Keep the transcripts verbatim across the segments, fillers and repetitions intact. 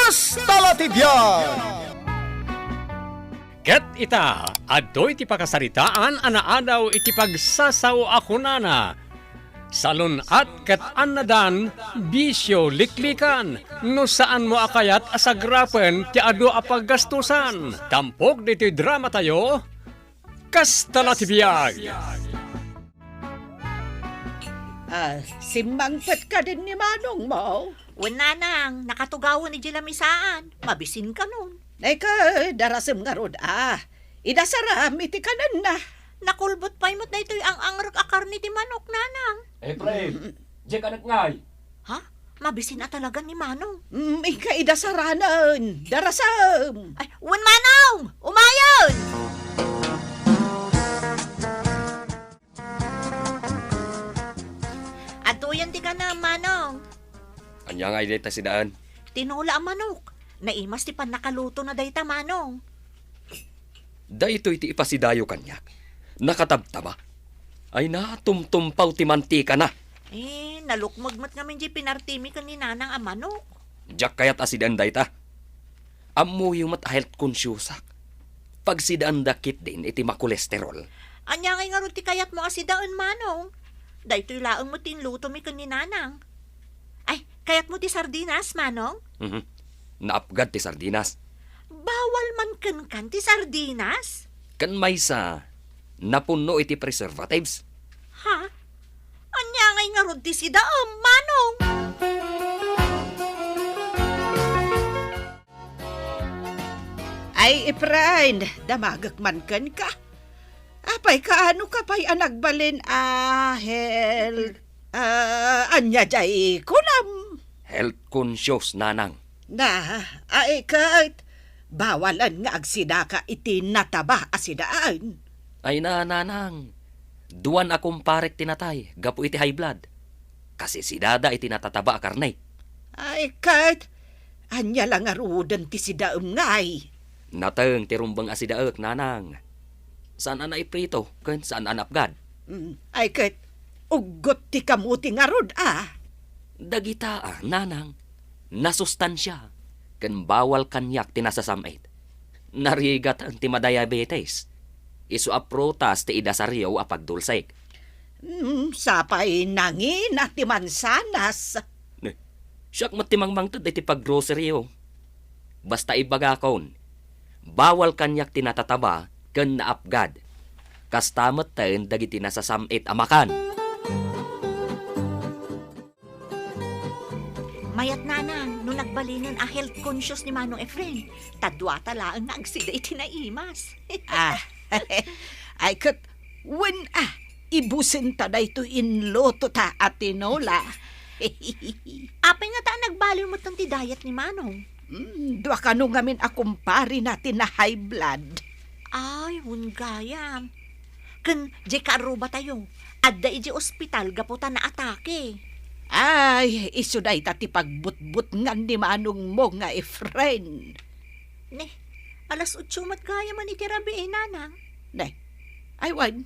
Kasta la ti biag! Ket ita, adtoy ti pakasaritaan a naadaw iti pagsasao a kunana, salun-at ket annadan, bisio, liklikan, no saanmo a kayat a sagrapen ti adu a paggastusan. Tampok ditoy dramatayo, Kasta la ti biag. Ah, simmangpet kadin ni manongmo? Wen, nanang, nakatugawen idiay lamisaan. Mabisin kanon. Ay ka, darasem ngarud, ah. Idasaram iti kanenna. Nakulbot pay met daytoy ang-angrek a karne ti manok, nanang. Efraim, mm, diak anak ngay. Ha? Mabisin a talaga ni manong. Mm, inka idasaranen. Darasem. Ay, wen, manong! Umayen! Adtoyen ti kanam, manong. Ania ngay dayta sidaen? Tinola a manok. Naimas ti pannakalutona dayta, manong. Daytoy ti ipasidayo kaniak. Nakatabtaba. Ay na, tumtumpaw ti mantikana. Eh, nalukmeg met ngamin diay pinartimi ken ni nanang a manok. Diak kayat a sidaen dayta. Ammoyo met a health consciousak. Pagsidaenda ketdin iti makolesterol. Ania ngay ngarud ti kayatmo a sidaen, manong? Daytoy laeng met ti inlutomi ken ni nanang. Ay, kayatmo ti sardinas, manong? Mhm. Naapgad ti sardinas. Bawal man kenkan ti sardinas? Ken maysa, napunno iti preservatives. Ha? Ania ngay ngarud ti sidaem, manong? Ay, Efrain, damagek man kenka. Apay, kaano ka pay a nagbalin a health, ah, ania diay kunam? Health conscious, nanang. Na, ay ket, bawalen nga agsidaka iti nataba a sidaen. Ay na, nanang. Duan a kumparek ti natay gapu iti high blood. Kasisidada iti natataba a karne. Ay ket, ania la ngaruden ti sidaem ngay? Nateng ti rumbeng a sidaek, nanang. Saan a naiprito ken saan a naapgad. Mm, ay ket, uggot ti kamuti ngarud, a? Dagita, a, nanang, nasustansia, ken bawal kaniak ti nasasam-it. Narigat ti madiabetes. Isu a prutas ti idasaryo a pagdulsek. Mm, sapay nangina ti mansanas. Ne, siak met ti mangmangted iti paggroceryo. Basta ibagakon, bawal kaniak ti natataba ken naapgad. Kasta metten dagiti nasasam-it a makan. Mayat, nanang, no nagbalinen a health conscious ni Manong Efren, ta duata laeng nga agsida iti naimas. Ah, ay ket, wen, a, ibusenta daytoy inlutota a tinola. Apay ngata a nagbaliw metten ti diet ni Manong? Mm, dua kano ngamin a kumparena ti na-high blood. Ay, wen gayam. Ken diay kaarrubatayo, adda idiay ospital gapu ta naatake. Ay, isu dayta ti pagbutbutngan ni manongmo nga Efren. Ne, alas otso met gayam man iti rabii, nanang. Ne, ay wen,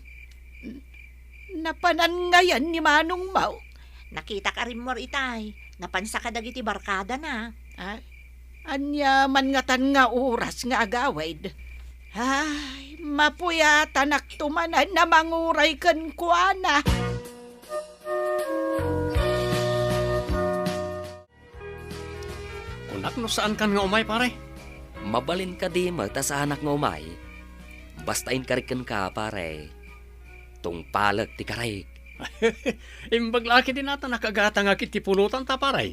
napanan ngayen ni manongmo? Nakitak a rimmuar itay. Napansa kadagiti barkadana. Ah, ania man ngatan nga oras nga agawid? Ay, mapuyatanakto manen a manguray kenkuana. Kunak no saankan nga umay, pare? Mabalin kadi met a saanak nga umay. Basta inkarik kenka, pare. Tungpalek ti karik. Imbag la ketdi nata nakagatangak iti pulotanta, pare.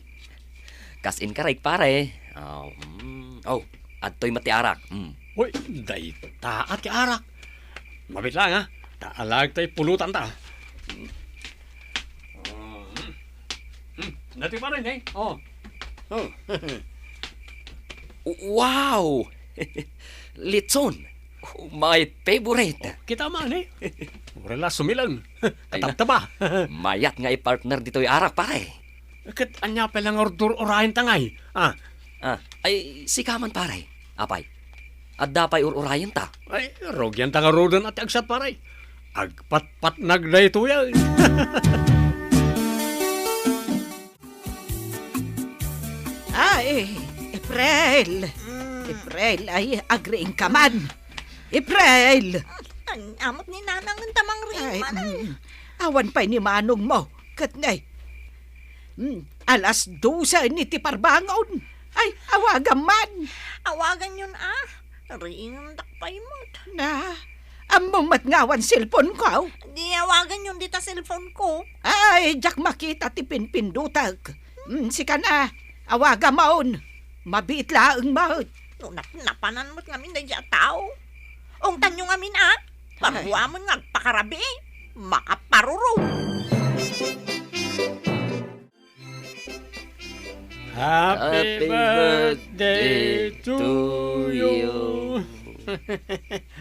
Kas inkarik, pare. Oh, mm. Oh, adtoy met ti arak. Mm. Uy, dayta a ti arak. Mabit lang, ha? Ta alaag tay pulotanta. Mm. Hmm, dati pa rin, eh. Oh. Oh. Wow! Litson! My favorite! Oh, kita man, eh. Wala la sumilang. Ay na. Katabtaba. Mayat nga i-partner ditoy arak, pare. Ket ania pay la nga urdur-urayen ta ngay? Ah. Ah, ay, sika man, pare. Apay, adda pay ur-urayen ta? Ay, rugian ta ngaruden a ti agsat, pare. Agpatpatnag daytoy, ay. Ay, April! Mm. April, ay, agriing ka man. April! Ania met ni Nanang ta mangriing man, ay. Mm. Awan pay ni manongmo, ket ne. Mm, alas dose ni ti parbangon. Ay, awagam man. Awaganyon, a. Riingendak pay met. Na, ammom met nga awan cellphone-ko? Di awaganyon dita cellphone-ko. Ay, diak makita ti pinpindutek. Mm, sika na, awagam man. Mabiit laeng met. No napnapanan met ngamin daydiay a tao. Ungtanyo ngamin, a. Ay. Barruamen nga agpakarabii. Makaparurong. Happy Happy birthday birthday to to you. you. Happy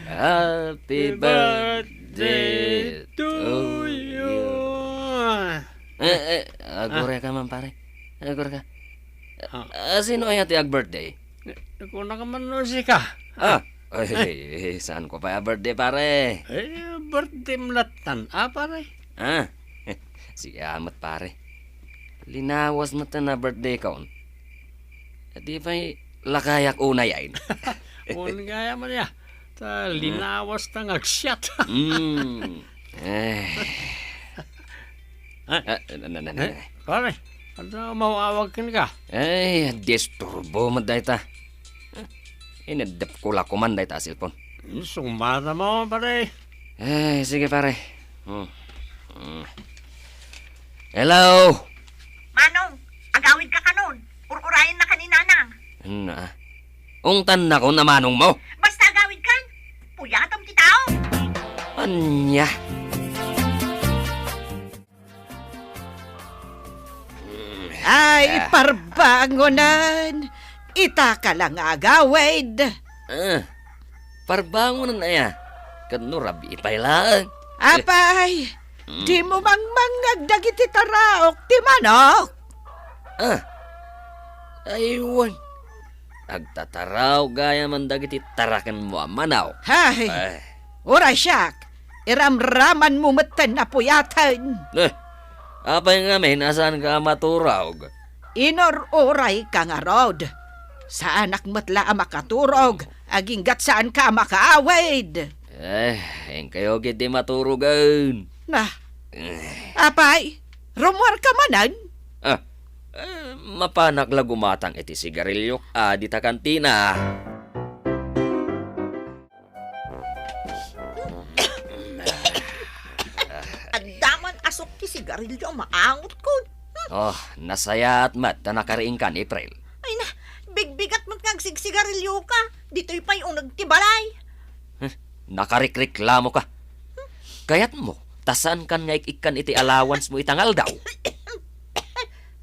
Happy birthday birthday to to you. you. Eh, eh, aguray ka man, pare. Aguray ka. Ah. Ah, sino aya ti ag-birthday? Kunaka man no sika. Ah, ay, saan ko pa birthday, pare? Eh, birthday mo latan, ah, pare? Ah, siya met, pare. Linawas met na birthday ko. Di pay lakayak unay, ay. Wen gayam aya. Ta, hmm, linawas ta nga agsiat. Hmm. Eh. Ah. Ah, na, na, na, na. Eh, pare, ania maawag kenka? Ay, disturbo met dayta. Ineddepko la koman dayta a cellphone. Sumata mo, pare. Eh, sige, pare. Hmm. Hmm. Hello? Manong, agawid ka kanon. Ur-urayen na ka ni Nanang. Na. Ungtan na ko na manong mo. Basta agawid kan. Puyatam ti tao. Ania? Ay, ah, parbangonan. Ita ka lang agawid. Ah, parbangonan aya. Ket no rabii pay laeng. Apay, mm, dimo mangmangngeg dagiti taraok ti manok? Ah, ay, wen. Agtataraok gayam dagiti tarakenmo a manok. Hay, ay, uray siak, iramramanmo metten a puyaten. Eh, apay ngamin a saanka a maturog? Inur-urayka ngarud. Saanak met la a makaturog, agingga't saanka a makaawid. Eh, inkayo ketdi maturogen. Na, eh, apay, rummuarka manen? Ah, eh, mapanak la gumatang iti sigarilio a dita kantina. Adda man asuk ti sigarilio a maangotkon. Oh, nasayaat met ta nakariingkan, April. Ay na, bigbigat met nga agsigsigarilioka. Ditoy pay uneg ti balay. Huh? Nakarikreklamoka. Kayatmo ta saankan nga ik-ikkan iti allowance mo ita nga aldaw?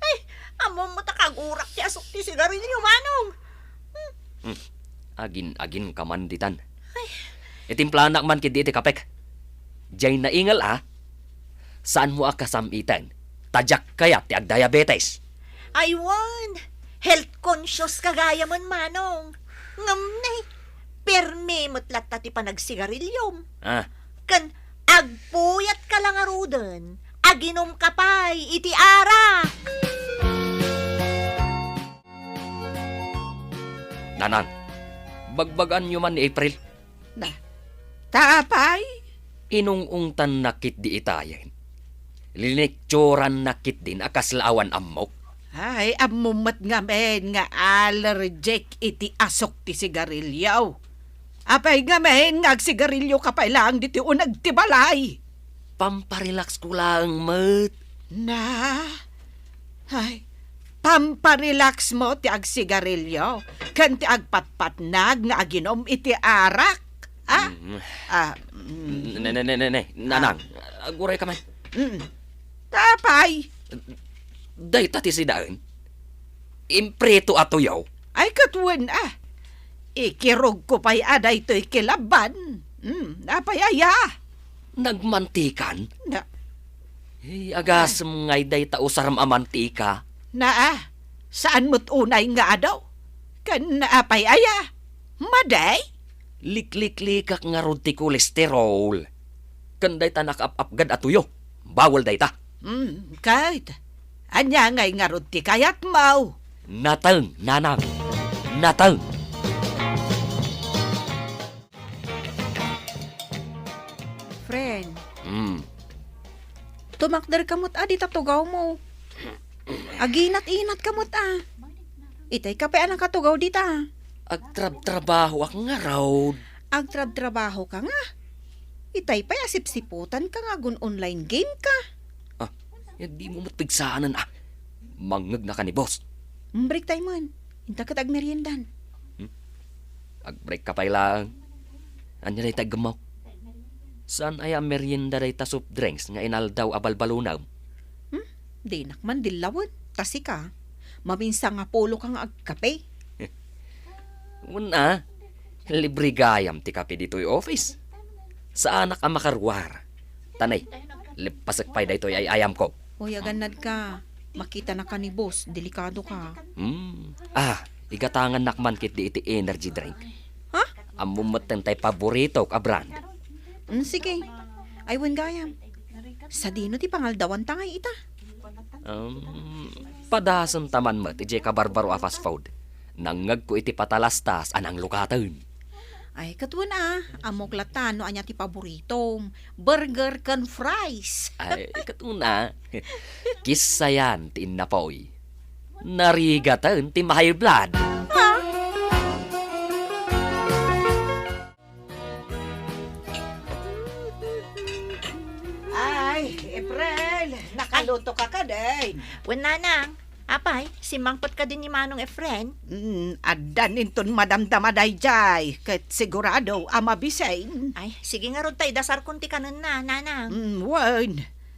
Ay, ammom met a kagurak ti asuk ti sigarilio, Manong. Hmm, agin-aginka man ditan. Ay. Itimplanak man ketdi iti kapek. Diay naingel a, saanmo a kasam-iten, ta diak kayat ti agdiabetes. Ay wen, health conscious ka gayamen, Manong. Ngem ne, permi met latta ti panagsigariliom. Ah. Ken agpuyatka la ngaruden, aginumka pay iti arak. Nanang, bagbaganyo man ni April. Na, ta apay? Inung-ungtanna ketdi itayen. Linikturanna ketdin a kasla awan ammok. Ay, ammom met ngamin nga allergic iti asuk ti sigarilio. Apay ngamin nga agsigarilioka pay laeng ditoy uneg ti balay? Pamparelaxko laeng met. Na? Ay, pamparelaxmo ti agsigarilio ken ti agpatpatnag nga aginum iti arak? Ah? Mm. Ah, mm. Ne, ne, ne, ne, ne. Ah. Nanang, agurayka man. Mm. Ta apay? Dayta ti sidaen. Imprito a tuyo. Ay, ket wen, ah. Ikirugko pay a daytoy kilabban. Hmm, apay aya? Nagmantikan? Na- Eh, agasem ngay dayta usarem a mantika. Naa, saan met unay nga adu? Ken apay aya? Madi? Likliklikak ngarud ti kolesterol. Ken dayta nakaap-apgad a tuyo. Bawal dayta. Hmm, ket ania ngay ngarud ti kayatmo? Nateng, nanang. Nateng. Friend, Hmm. tumakder ka met a dita tugawmo. Aginat-inat ka met a. Itay ka pay a nakatugaw dita. Agtrabtrabahoak ngarud. Agtrabtrabaho ka nga. Itay pay a sipsiputan ka nga agun-online game ka. Ah, ya dimo met pigsaanen a. Mangngegna ka ni boss. Break time man. Inta ket agmeriendan. Hmm? Agbreak ka pay laeng. Ania dayta aggemmok? Saan aya a merienda dayta soft drinks nga inaldaw a balbalunem? Hmm? Dinak man dillawen. Ta sika, maminsan nga pulo ka nga agkape. Wen a, libre gayam ti kape ditoy office. Saanak a makaruar. Tanay, leppasek pay daytoy ay-ayamko. Uy, agannad ka. Makitana ka ni boss, delikado ka. Hmm. Ah, igatangannak man ketdi iti energy drink. Ha? Ammom metten tay paboritok a brand. Hmm, sige. Ay, wen gayam. Sadino ti pangaldawanta ngay ita? Um, padasenta man met idiay kabarbaro a fast food. Nangngegko iti patalastas a nanglukaten. Ay, ket wen a, ammok latta no ania ti paboritom, burger ken fries. Ay, ket wen a, kissayan ti innapoy. Narigaten ti ma-high blood. Ay, April, nakaluto ka kadi? Wen, Nanang. Apay, simmangpet kadi ni Manong Efren? Mm, addan inton madamdama daydiay, ket sigurado a mabisin. Ay, sige ngarud ta idasarkon ti kanenna, Nanang. Mm, wen.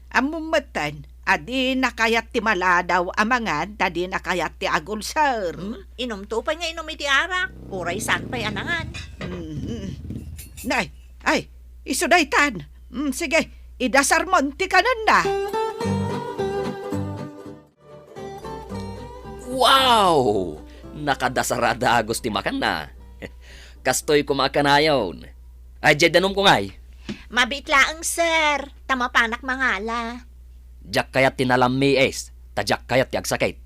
Ammom metten, a dina kayat ti maladaw a mangan ta dina kayat ti agulsar. Hmm? Inumto pay nga inum iti arak, uray saan pay a nangan. Mm. Nay, ay, isu daytan. Mm, sige, idasarmon ti kanenna. Wow! Nakadasar a dagus ti makanna. Kastoy koma a kanayon. Ay, diay danumko ngay. Mabiit laeng, sir, ta mapanak mangala. Diak kayat ti nalammiis, ta diak kayat ti agsakit.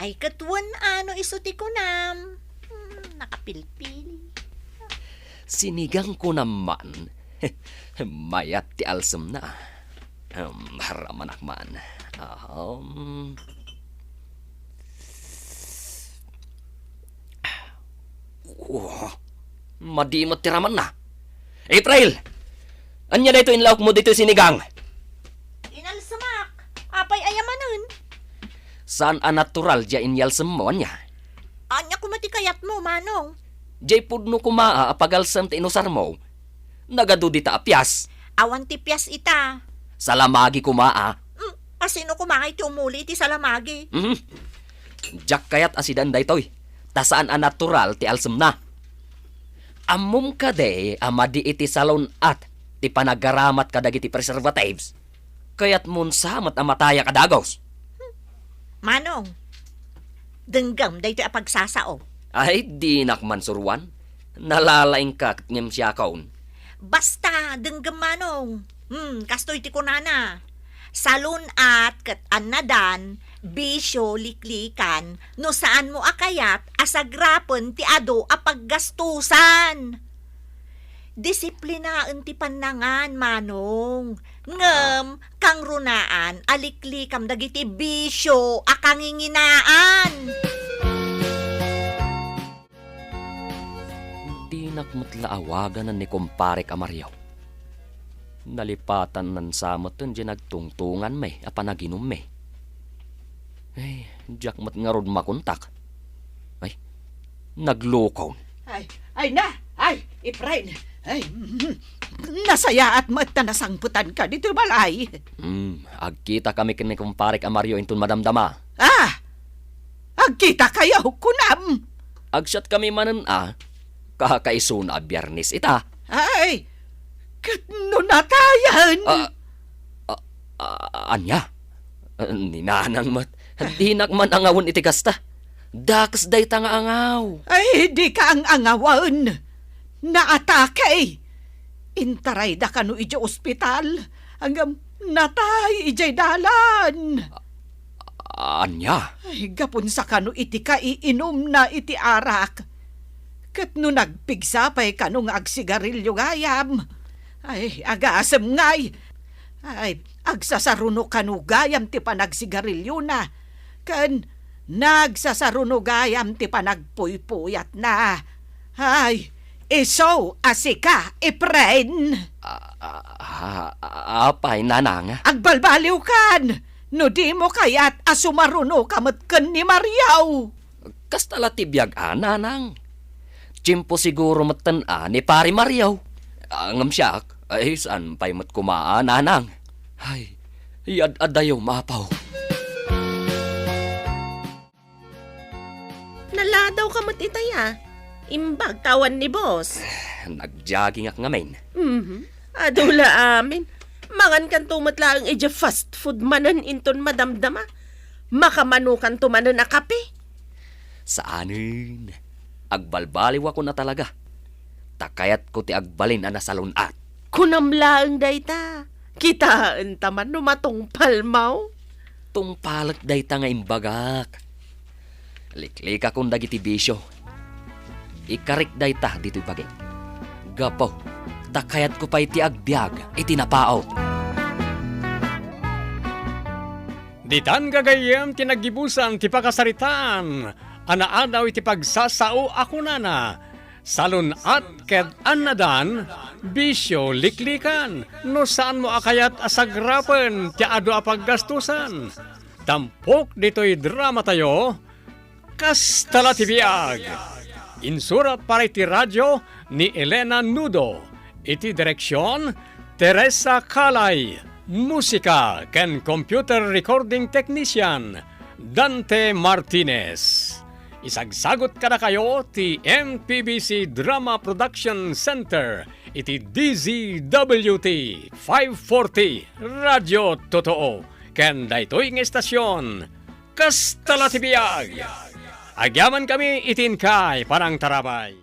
Ay, ket wen a no isu ti kunam. Hmm, nakapilpili. Sinigang kunam man. Mayat ti alsemna. Um, haramanak man. Aham. Wah, madi met ti ramanna. April! Ania daytoy inlaokmo ditoy sinigang? Inalsemak. Apay aya manen? Saan a natural diay inyalsemmo, ania? Ania koma ti kayatmo, Manong? Diay pudno koma a pagalsem ti inusarmo. Nagadu dita a pias. Awan ti pias ita. Salamagi koma a. Mm, a sino koma ngay ti umuli iti salamagi? Mhm. Diak kayat a sidaen daytoy, ta saan a natural ti alsemna. Ammom kadi a madi iti salun-at ti panagaramat kadagiti preservatives? Kayatmon sa met a matayak a dagus. Manong, denggem daytoy a pagsasao. Ay, dinak man suroan. Nalalaingka ket ngem siakon. Basta, denggem, Manong. Hmm, kastoy ti kunana. Salun-at ket annadan, bisio, liklikan, no saanmo a kayat a sagrapen ti adu a paggastusan. Disiplinaen ti pannangan, Manong. Ngem, kangrunaan a liklikam dagiti bisio a kanginginaan. Dinak met la awaganen ni kumparek a Mario. Nalipatan sa met diay nagtungtunganmi a panaginummi. Ay, diak met ngarud makontak. Ay, naglukon. Ay, ay na! Ay, Efrain! Ay, nasayaat met ta nasangpetanka ditoy balay. Hmm, agkitakami ken ni kumparek a Mario inton madamdama. Ah! Agkitakayo, kunam! Agsiatkami manen a, kakaisuna a Biernes ita. Ay, ket no natayen? Ah, ah, ah, ania? Ni Nanang met, dinak man angawen iti kasta. Dakes dayta nga angaw. Ay, dika ang-angawen. Naatake. Intarayda kano idiay ospital. Ngem natay idiay dalan. Ania? Ay, gapun sa kano iti kaiinumna iti arak. Ket no nagpigsa pay kano nga agsigarilio gayam, ay, agasem ngay! Ay, agsasaruno kano gayam ti panagsigarilyona, ken nagsasaruno gayam ti panagpuypuyatna. Ay, isu a sika, Efren! A, a, a, apay, nanang? Agbalbaliwkan! No dimo kayat a sumarunoka met ken ni Mario! Kasta la ti biag a, nanang. Tiempo siguro metten a ni Pari Mario. A, ngem siak, ay, saan pay met koma a, nanang. Ay, yad-adayom, Apo. Naladawka met itay a. Imbag ta awan ni boss. Nagjoggingak ngamin. Mhm. Adu la amin. Mangankanto met laeng idiay fast food manen inton madamdama. Makamanokanto manen a kape. Saanen. Agbalbaliwakon a talaga. Ta kayatko ti agbalin a nasalun-at. Kunam laeng dayta. Kitaenta man no matungpalmo. Tungpalek dayta nga imbagak. Liklikakon dagiti bisio. Ikarik dayta ditoy bagik. Gapu ta kayatko pay ti agbiag iti napaut. Ditan gagayyem ti naggibusan ti pakasaritaan a naadaw iti pagsasao a kunana, salun-at ket annadan, bisio liklikan no saanmo a kayat a sagrapen ti adu a paggastusan. Tampok ditoy dramatayo, Kasta la ti biag. Insurat para iti radio ni Elena Nudo. Iti direksion, Teresa Calay. Musika ken computer recording technician, Dante Martinez. Isagsagut kadakayo ti M P B C Drama Production Center iti D Z W T five forty Radio Totoo ken daytoy nga estasion. Kasta la ti biag. Agyamankami iti inkay panangtarabay.